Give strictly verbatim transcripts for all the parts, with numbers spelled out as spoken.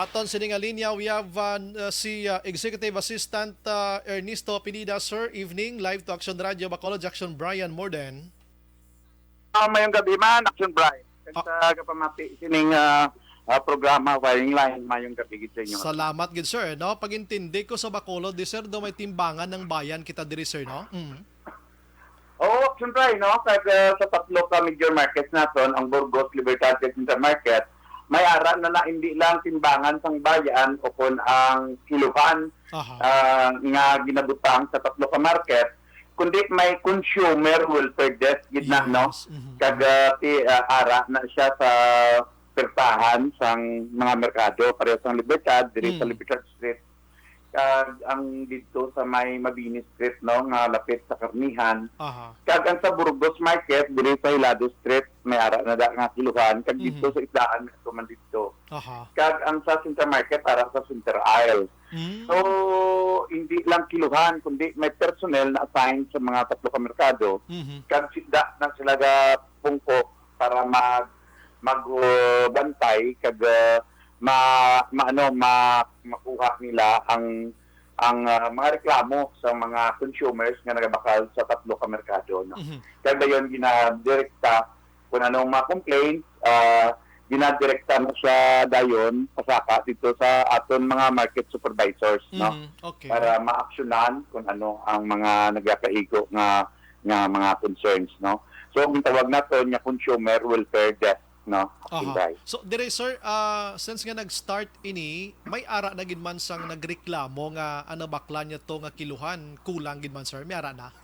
Aton sini nga linya, we have, uh, uh, si, uh, Executive Assistant, uh, Ernesto Pineda. Sir, evening. Live to Action Radio Bacolod, Action Brian Morden. Ah, mayong gabi man, Action Brian. Kag Ah. sa kapamati sining, ah, ah, programa, Firing Line, mayong gabi gid sa inyo. Salamat gid, sir, no? Pag-intindi ko sa Bacolod, di, sir, do may timbangan ng bayan kita diri, sir, no? Mm. Oo, siyempre, no? Kag, ah, sa tatlo ka major markets naton, ang Burgos, Libertad, kag Center Market, may ara na na hindi lang timbangan sang bayan o kon ang kiluhan, Aha. ah, nga ginabutang sa tatlo ka market, kundi may consumer welfare desk gid na, no? Yes, mhm. Kag, ah, ti-, ah, ara na siya sa pertahan sang mga merkado, pareho sang Libertad, diri sa Mm. Libertad Street. Kag ang didto sa may Mabini Street, no, nga lapit sa Karnihan. Aha. Kag ang sa Burgos Market, diri sa Hilado Street, may ara na da nga kiluhan. Kag didto Mhm. sa Isdaan, may man didto. Aha. Kag ang sa Center Market, ara sa Center Aisle. Mm. So, hindi lang kiluhan, kundi may personnel na assigned sa mga tatlo ka merkado. Mhm. Kag sida na sila ga pungko para mag, mag, uh, bantay kag, uh, ma, ma, ano, ma, makuha nila ang, ang, uh, mga reklamo sa mga consumers nga nagabakal sa tatlo ka merkado, no? Mhm. Kag dayon ginadirekta kung anong mga complaints, ah, ginadirekta na siya dayon pasaka dito sa aton mga market supervisors, no? Mhm, okay. Para maaksyonan kung ano ang mga nagakaigo nga, nga mga concerns, no? So, ang tawag naton nga consumer welfare desk, no? Aha. Inday. So, dire, sir, ah, since nga nag-start ini, may ara na gid man sang nagreklamo nga ano, bakla niya to nga kiluhan, kulang gid man, sir. May ara na.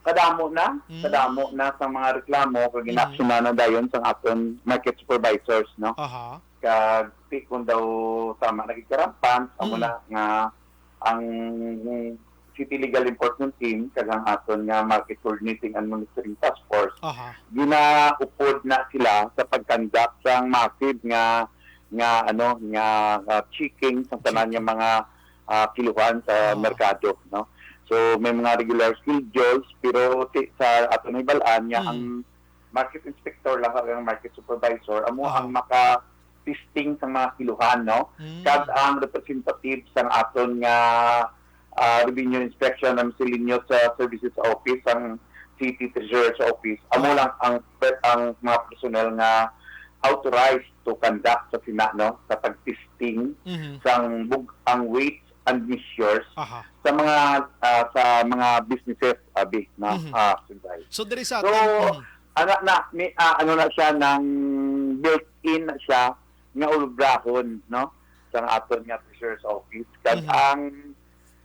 Kadamo na, Mm. kadamo na sa mga reklamo kag Mm. inaksyonan na dayon sang aton market supervisors, no? Aha. Kag ti kung daw tama na gid karampans, amo Mm. na nga ang City Legal Enforcement Team kag ang aton nga Market Coordinating and Monitoring Task Force Aha. ginaupod na sila sa pag-conduct sang massive nga, nga, ano, nga, ah, checking sa tanan nga Checking. mga, ah, kiluhan sa Ah. merkado, no? So, may mga regular schedules, pero ti-, sa aton nahibal-an nga Mm. ang market inspector lang kag ang market supervisor amo Ah. ang maka-testing sa mga kiluhan, no? Mm. Kag ang representative sang aton nga, ah, revenue inspection, ang miscellaneous, ah, services office, ang city treasurer's office, amo Ah. lang ang, ang mga personnel nga authorized to conduct sa sina, no, sa pag-testing Mhm. sang bug-, ang weights and measures Aha. sa mga, ah, sa mga businesses, abi, no? Mhm. Ah, Sundai. So, diri sa So, aton, mhm. ana na, ni, ah, ano na siya, nang built-in na siya nga ulobrahon, no? Sa aton nga treasurer's office. Kag Mhm. ang,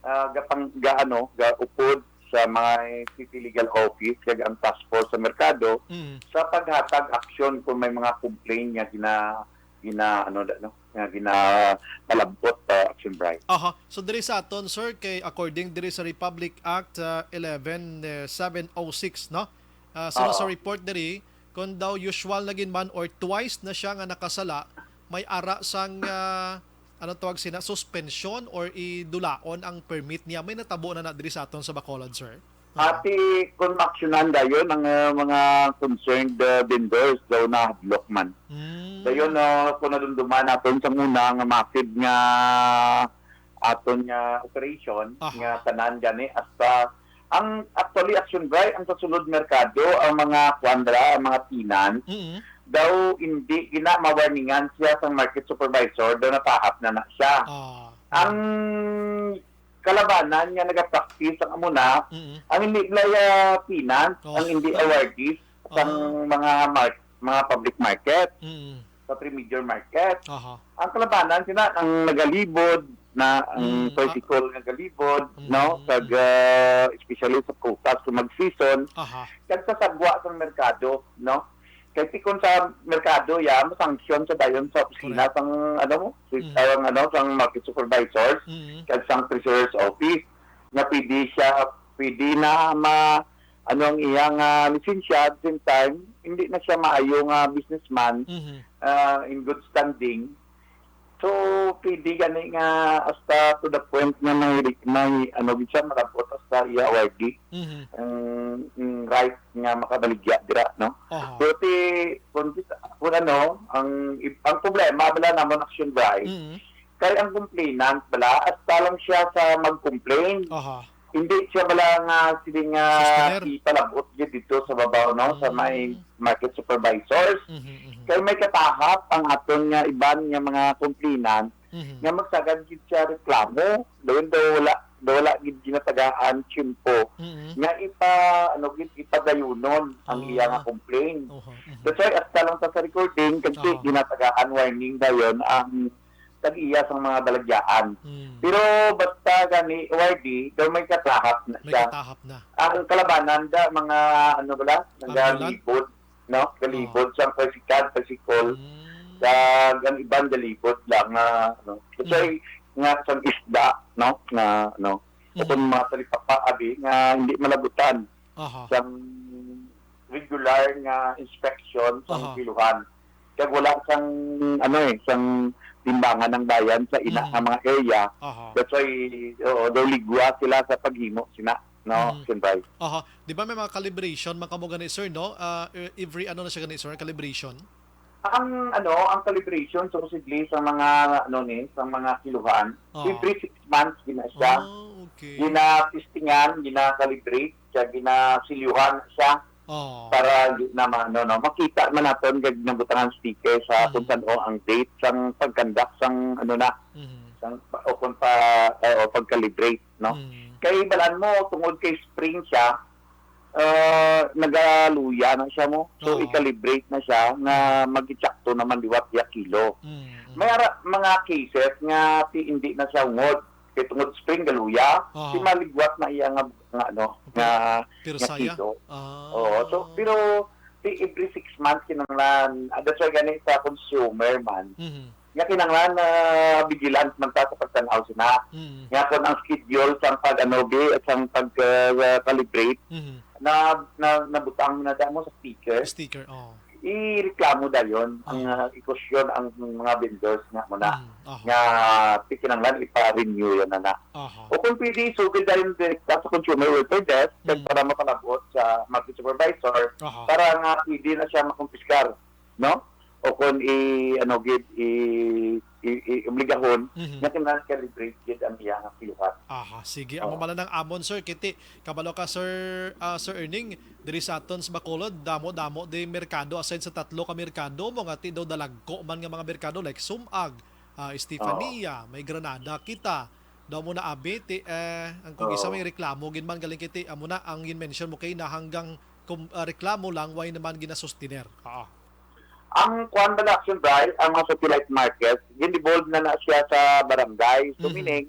ah, gapang-, ga-, ano, gaupod sa mga city legal office, kag ang task force sa merkado, Mhm. sa paghatag aksyon kung may mga complaint nga gina-, gina-, ano, da-, no? Nga ginapalabot, ah, Action Bright. Aha. So, diri sa aton, sir, kay according diri sa Republic Act, ah, eleven, eh, seven oh six, no? Ah, so, sa Oo. report diri, kung daw usual na gid man or twice na siya nga nakasala, may ara sang, ah, ano tawag sina, suspension or idulaon ang permit niya. May natabo na na diri sa aton sa Bacolod, sir? Oo. Ati, kung maaksyonan dayon ang, ah, mga concerned, ah, vendors daw nahadlok man. Mm. Dayon, ah, kung nadumduman naton sa una nga massive nga aton nga operation, Aha. nga tanan gani hasta ang actually, Action Bright, ang sa sulod merkado, ang mga kuan dira, ang mga tenants, Mm. daw hindi gina mawarningan siya sa market supervisor, daw natahap na na siya. Ah. Ang kalabanan nga nagapractice ang amo na, Mm. ang hindi nila tenant, Oo. ang hindi awardees sang Oo. mga mar-, mga public market, Mm. sa three major market. Aha. Ang kalabanan sina ang nagalibod na ang Mm, ah. tricycle nga galibod, Mm. no? Kag, ah, especially sa prutas kung mag-season, Aha. kag sa sagwa sang merkado, no? Kay ti kon sa merkado ya, masanksyon sa dayon sa opisina Correct. sang, ano mo, si-, Mm. ang, ano, sang market supervisors, Mm. kag sang treasurer's office, nga pwede siya, pwede na ma-, ano ang iyang, ah, lisensya, at the same time, hindi na siya maayo nga businessman, Mhm. ah, in good standing. So, pwede gani nga hasta to the point nga may, may ano gid siya, malabot hasta iya awardee Mhm. ang, ang right nga makabaligya dira, no? Aha. Pero ti, kung kita, kung ano, ang, ang problema bala namon, Action Bri, Mhm. kay ang complainant bala, hasta lang siya sa mag-complain. Aha. Hindi siya bala nga sila nga Sustainer. Ipalabot gyud dito sa babaw, no, sa may Mm. market supervisors. Mhm, mhm. Kay may katahap ang aton nga iban nga mga complainant Mhm. nga magsagad gid siya reklamo. Dayon daw wala, daw wala gid ginatagaan tiyempo Mhm. nga ipa, ano gid, ipadayunon ang Ah. iya nga complaint. Oho, mhm. That's why hasta lang sa, sa recording, kasi Aha. ginatagaan warning dayon ang tag-iya sang mga balagyaan. Mm. Pero basta gani, awardee, daw may katahap na May siya. Katahap na. Ang kalabanan da, mga ano bala, Ambulan? Nagalibod, no? Galibod Oh. Siyang tricycle, tricycle. Mm. Kag ang iban galibod lang nga, ano. Kasi Mm. nga sang isda, no? Nga, ano. Mm. O kung mga talipapa, abi, nga hindi malabutan Aha. sang regular nga inspection sang Aha. kiluhan. Kag wala sang, ano eh, sang timbangan ang bayan sa ina Mm. nga mga area. Aha. That's why, oo, daw ligwa sila sa paghimo sina, no, Mm. Siyempre. Aha. Di ba may mga calibration man kamo gani, sir, no? Ah, e-, every ano na siya gani, sir? Calibration? Ang, ano, ang calibration supposedly sa mga, ano ni, sa mga kiluhan, Oo. every six months gina siya. Oh, okay. Gina-testingan, gina-calibrate, siya, ginasilyuhan siya Oo. para di na ma-, ano, no, makita man naton kag nabutangan sticker sa Mhm. kung san-o ang date sang pag-conduct sang, ano na, Mhm. sang, o kung pa, o pag-calibrate, no? Mhm. Kay balaan mo, tungod kay spring siya, ah, nagaluya na siya mo. So, Oo. i-calibrate na siya nga mag-itsakto naman liwat iya kilo. Mm, mm. May ara, mga cases nga ti, hindi na siya ungod. Kay tungod spring galuya, Oo. ti maligwat na iya nga, nga ano, Pero, nga, pero nga saya? kilo. Ah. Oo. So, pero ti every six months kinahanglan, ah, that's why gani sa consumer man, Mhm. nga kinahanglan na vigilant man ta sa pagtan-aw sina. Mm. Nga kung ang schedule sang pag-, ano, bi, sang pag, uh, calibrate, Mhm. na, na, nabutang na damo sa sticker, Sticker, oh. ireklamo dayon ang, Oh. uh, i-caution ang mga vendors nga muna Mm, aha. nga ti kinahanglan ipa-renew yan na na. Aha. O kung pwede, isugid dayon direkta sa Consumer Welfare Desk kag Mm. para mapalabot sa market supervisor Aha. para nga pwede na siya makumpiskar, no? O kung i-, ano gid, i-, i-, i-, obligahon Mhm. nga kinahanglan calibrate gid ang iya nga kiluhan. Aha, sige. Amo Oo. man lang amon, sir. Kiti, kabalo ka, sir, ah, Sir Erning, diri sa aton sa Bacolod, damo-damo di merkado, aside sa tatlo ka merkado, mo nga ti daw dalagko man nga mga merkado like Sumag, ah, Estefania, Oo. may Granada kita. Daw mo na abi, ti, eh, ang kung isa Oo. may reklamo gid man galing kiti, amo na ang gin-mention mo kay na hanggang kum-, ah, reklamo lang, way naman ginasustiner. Oo. Ang kuwan ba na, Action Bri, ang mga satellite market, gin-devolve na na siya sa barangay. So, Mhm. meaning,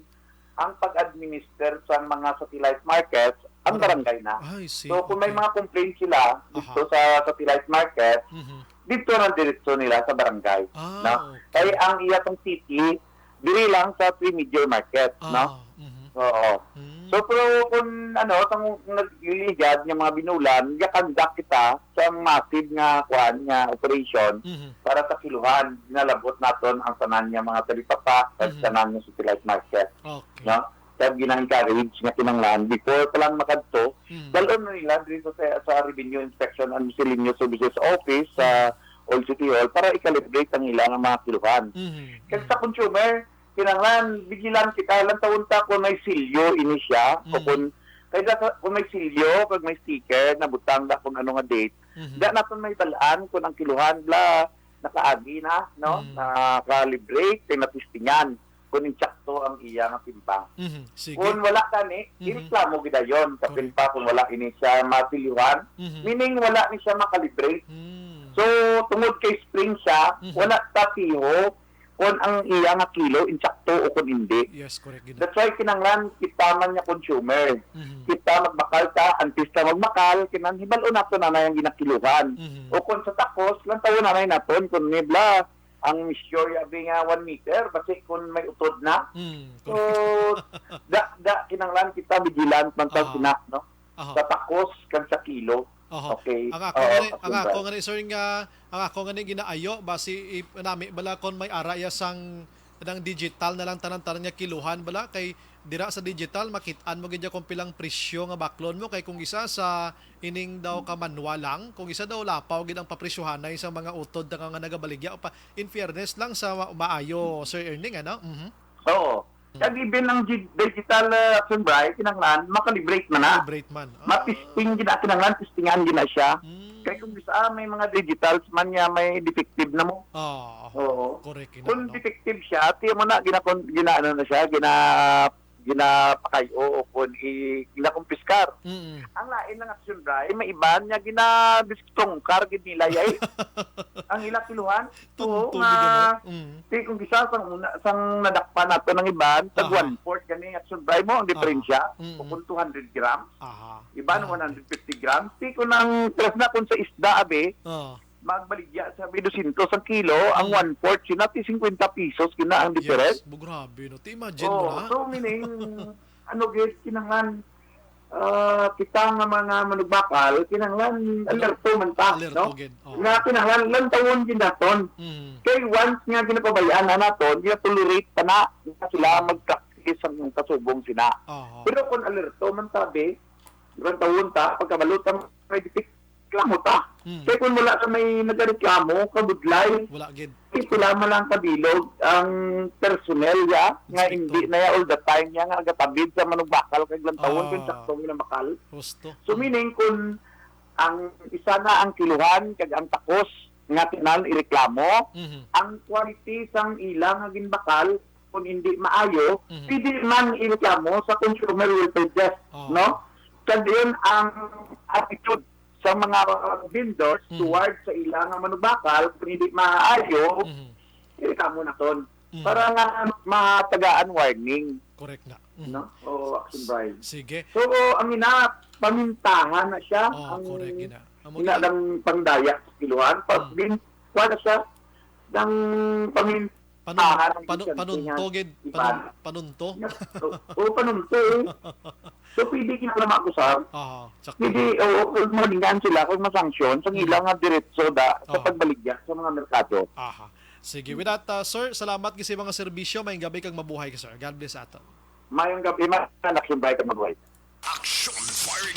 ang pag-administer sa mga satellite market, ang Barangay. barangay na. I see. So, kung may Okay. mga complaint sila Aha. dito sa satellite market, Mhm. dito na diretso nila sa barangay, Ah, no? okay. Kaya ang iya pang city, diri lang sa three major market, Ah, no? mhm. Oo. Hmm. So, pero kung ano, kung nagliligad nga mga binulan, gakandak kita sa massive nga, kuan, nga operation Mhm. para sa kiluhan, ginalabot naton ang tanan nga mga talipapa, sa Mhm. tanan nga satellite market, Okay. no? Kaya gina-encourage nga kinahanglan, before pa lang makadto, Mhm. dalon na nila dito sa, sa Revenue Inspection and Miscellaneous Services Office sa Mhm. Old City Hall para i-calibrate ang ilang mga kiluhan. Mhm. Kag sa Mhm. consumer, kinahanglan vigilant kita, lantawon ta kung may silyo ini siya, o Mm. kung, kay da, kung may silyo, kag may sticker, nabutang da kung ano nga date, Mhm. da naton mahibal-an kung ang kiluhan bala nakaagi na, no? Mm. Naka-calibrate, kay natistingan kung insakto ang iya nga timbang. Mhm. Sige. Kung wala gani, Mhm. ireklamo gid dayon, kapin Correct. pa kung wala ini siya masilyuhan, Mhm. meaning wala ni siya makalibrate. Mm. So, tungod kay spring siya, Mhm. wala ta piho kung ang iya nga kilo insakto o kung hindi. Yes, correct gid. That's why kinahanglan kita man nga consumer. Mhm. Kita magbakal ta, antes ta magbakal, kinahanglan hibal-on nato na na yung ginakiluhan. Mhm. O kung sa takos, lantawon na na naton kung may bla, ang measure abi nga one meter, basi kung may utod na. Mm, So, correct. da, da, kinahanglan kita vigilant man ta Aha. sina, no? Aha. Sa takos kag sa kilo. Aha. Okay. Ang ako Oo, nga ni, ang okay, ako bye. nga ni, sir, nga, ang ako nga ni ginaayo, basi i-, nami bala kon may ara iya sang Nang digital na lang tanan-tanan nga kiluhan bala, kay dira sa digital makit-an mo gid kung pilang presyo nga baklon mo, kay kung isa sa ining daw ka manual lang, kung isa daw lapaw gid ang papresyohanay sa mga utod nga, nga nagabaligya pa. In fairness lang sa ma-, maayo, Sir Erning, ano? Mhm. Oo. Mm. Kag even ang gi-, digital, uh, Action Bri, kinahanglan, makalibrate man na. Calibrate man. Ah. Matisting gina, kinahanglan, tistingan gina siya. Mm. Kay kung bisa, ah, may mga digitals man niya, may defective na mo. Ah, Oo. correct, ina, Kung no? defective siya, tiyan mo na, ginakon-, ginaano na siya, gina-, ginapakayo o kung i-, ginakumpiskar. Mm. Ang lain ng Action Bri, may iban niya, gina-disktongkar gid nila, yay. Ang ila kiluhan, Tunto Oo, gid, nga, ano? Mm. Ti, kung kisa sang una, sang nadakpan nato ng iban, tag Aha. one-fourth gani ang Action Bri mo, ang Aha. diferensya, Mm. o kung two hundred grams, Aha. iban Grabe. one hundred fifty grams. Ti, kung ang tres na kung sa isda, abi, Ah. magbaligya sa abi dosyentos ang kilo, ang Mm. one-fourth, sina, ti, cincuenta pesos, kina ang Yes. difference. Bu-, grabe, no? Ti, imagine mo Oo, na. so, meaning, ano, gid, kinahanglan, ah, kita nga mga manugbakal, kinahanglan alerto man ta, Alerto no? gid. Oo. Nga kinahanglan lantawon gid naton. Mm. Kay once nga ginapabayaan na naton, gina-tolerate pa na nga sila Mm. mag-practice ang kasubong sina. Oo. Pero kung alerto man ta, be, lantawon ta, pagkabalo ta, may detect, reklamo ta. Mm. Kay kung wala ka may nagareklamo, kabudlay, Wala gid. Ito lamang lang kabilog ang personnel ya, nga Inspektor. hindi na ya all the time ya nga nagatabid sa manugbakal kag lantawon kung Ah. saktong ginabakal. Husto. So, Mm. meaning, kung ang isa na ang kiluhan kag ang takos nga kinahanglan ireklamo, Mhm. ang quality sang ila nga ginbakal, kung hindi maayo, Mhm. pwede man ireklamo sa Consumer Welfare Desk, Ah. no? Kag yun ang attitude sa mga vendors Mhm. towards sa ila nga manugbakal, kung hindi maayo, Mhm. ireklamo naton. Mhm. Para nga matagaan warning. Correct na. Mhm. No? O action by. Sige. So, ang ina, pamintahan na siya. Oh, Ang correct, ina. Amo ina gina- lang pangdaya sa kiluhan. Pag Mm. bin-, kuha na siya, ng pamin-, Panun-, Tahan ang panu-, gisante panunto nga gid, iban. Panun-, panunto. O, o, panunto, eh. So, pwede kinalama ko, sir. Aha, sakto. Pwede, o, o, malingan sila kung masanksyon sa Mm. ilang nga diretso da, sa Aha. pagbaligya sa mga merkado. Aha. Sige, with that, uh, sir, salamat gid sa mga serbisyo. Maayong gabi kag mabuhay ka, sir. God bless ato. Maayong gabi, ma-, action by kag mabuhay. Action Firing